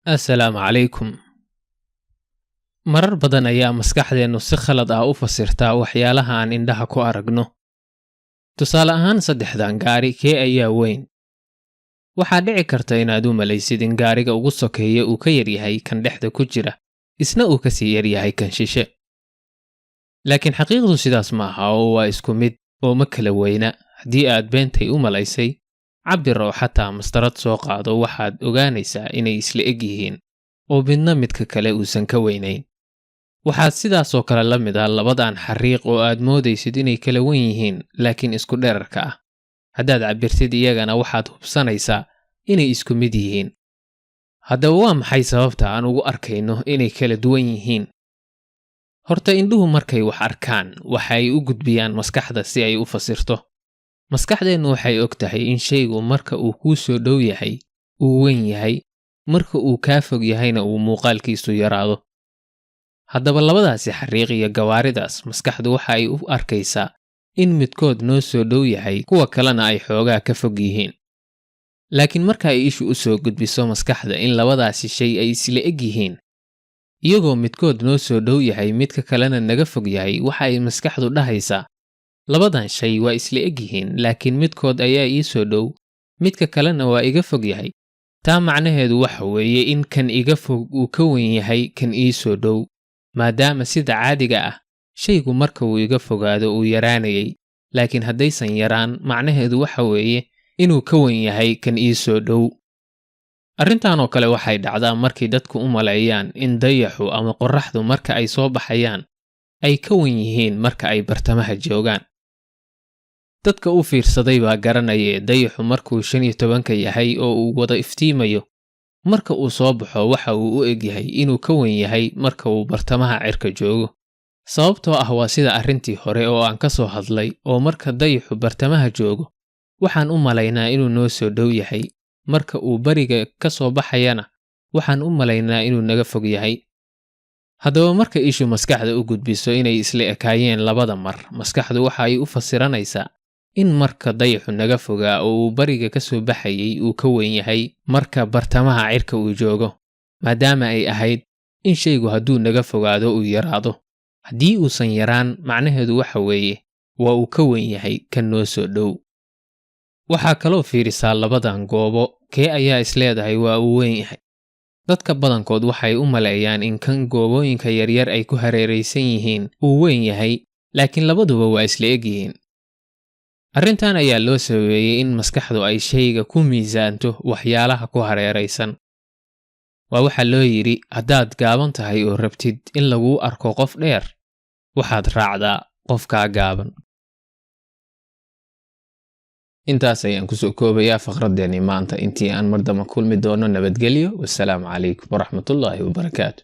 Assalaamu calaykum. Marar badan ayaa maskaxdeennu si khalad ah u fasirtaa waxyaalaha aan indhaha ku aragno. Tusaale ahaan, saddexdan gaari kee ayaa weyn? Waxaa dhici karta inaad u malaysid in gaariga ugu sokeeya uu ka yaryahay kan dhexda ku jira, isna uu ka sii yaryahay kan shishe. Laakiin xaqiiqdu sidaas ma aha oo waa isku mid oo ma kala weyna. Haddii aad beentay u malaysay, cabbir oo xataa mastarad soo qaado, waxaad ogaanaysaa inay isla eg yihiin oo midna midka kale uusan ka weynayn. Waxaad sidaasoo kale la mid ah labadan xariiq oo aad moodaysid inay kala wen yihiin laakiin isku dherarka ah. Haddaad cabbirtid iyagana, waxaad hubsanaysaa inay isku mid yihiin. Haddaba waa maxay sababta aan ugu arkayno inay kala duwan yihiin? Horta indhuhu markay wax arkaan, waxa ay u gudbiyaan maskaxda si ay u fasirto. Maskaxdeennu waxay og tahay in shaygu marka uu kuu soo dhow yahay uu weyn yahay, marka uu kaa fog yahayna uu muuqaalkiisu yaraado. Haddaba labadaasi xariiq iyo gawaaridaas, maskaxdu waxa ay u arkaysaa in midkood noo soo dhow yahay, kuwa kalena ay xoogaa ka fog yihiin. Laakiin marka ay ishu u soo gudbiso maskaxda in labadaasi shay ay isla eg yihiin, iyagoo midkood noo soo dhow yahay, midka kalena naga fog yahay, waxa ay maskaxdu dhahaysaa: labadan shay waa isla eg yihiin, laakiin midkood ayaa ii soo dhow, midka kalena waa iga fog yahay. Taa macnaheedu waxa weeye in kan iga fog uu ka weyn yahay kan ii soo dhow, maadaama sida caadiga ah shaygu marka uu iga fogaado uu yaraanayay. Laakiin haddaysan yaraan, macnaheedu waxa weeye inuu ka weyn yahay kan ii soo dhow. Arrintan oo kale waxay dhacdaa markii dadku u maleeyaan in dayaxu ama qorraxdu marka ay soo baxayaan ay ka wen yihiin marka ay bartamaha joogaan. Dadka u fiirsaday baa garanayee, dayaxu markuu 15-ka yahay oo uu wada iftiimayo, marka uu soo baxo waxa uu u egyahay inuu ka wen yahay marka uu bartamaha cirka joogo, sababtoo ah waa sida arrintii hore oo aan ka soo hadlay, oo marka dayaxu bartamaha joogo waxaan u malaynaa inuu noo soo dhow yahay, marka uu bariga ka soo baxayana waxaan u malaynaa inuu naga fog yahay. Haddaba marka ishu maskaxda u gudbiso inay isla ekaayeen labada mar, maskaxdu waxa ay u fasiranaysaa in marka dayaxu naga fogaa oo uu bariga ka soo baxayay uu ka weyn yahay marka bartamaha cirka uu joogo, maadaama ay ahayd in shaygu hadduu naga fogaado uu yaraado. Haddii uusan yaraan, macnaheedu waxa weeye waa uu ka weyn yahay kan noo soo dhow. Waxaa kaloo fiirisaa labadan goobo, kee ayaa isleedahay waa uu weyn yahay? Dadka badankood waxay u maleeyaan in kan goobooyinka yaryar ay ku hareeraysan yihiin uu weyn yahay, laakiin labaduba waa isla eg yihiin. Arrintan ayaa loo sababeeyey in maskaxdu ay shayga ku miisaanto waxyaalaha ku hareeraysan. Waa waxaa loo yidhi: haddaad gaaban tahay oo rabtid in laguu arko qof dheer, waxaad raacdaa qofkaa gaaban. Intaas ayaan kusoo koobayaa faqraddeenii maanta. Intii aan mar damba kulmi doono, nabadgelyo. Wasalaamu calaykum waraxmatullaahi wabarakaatu.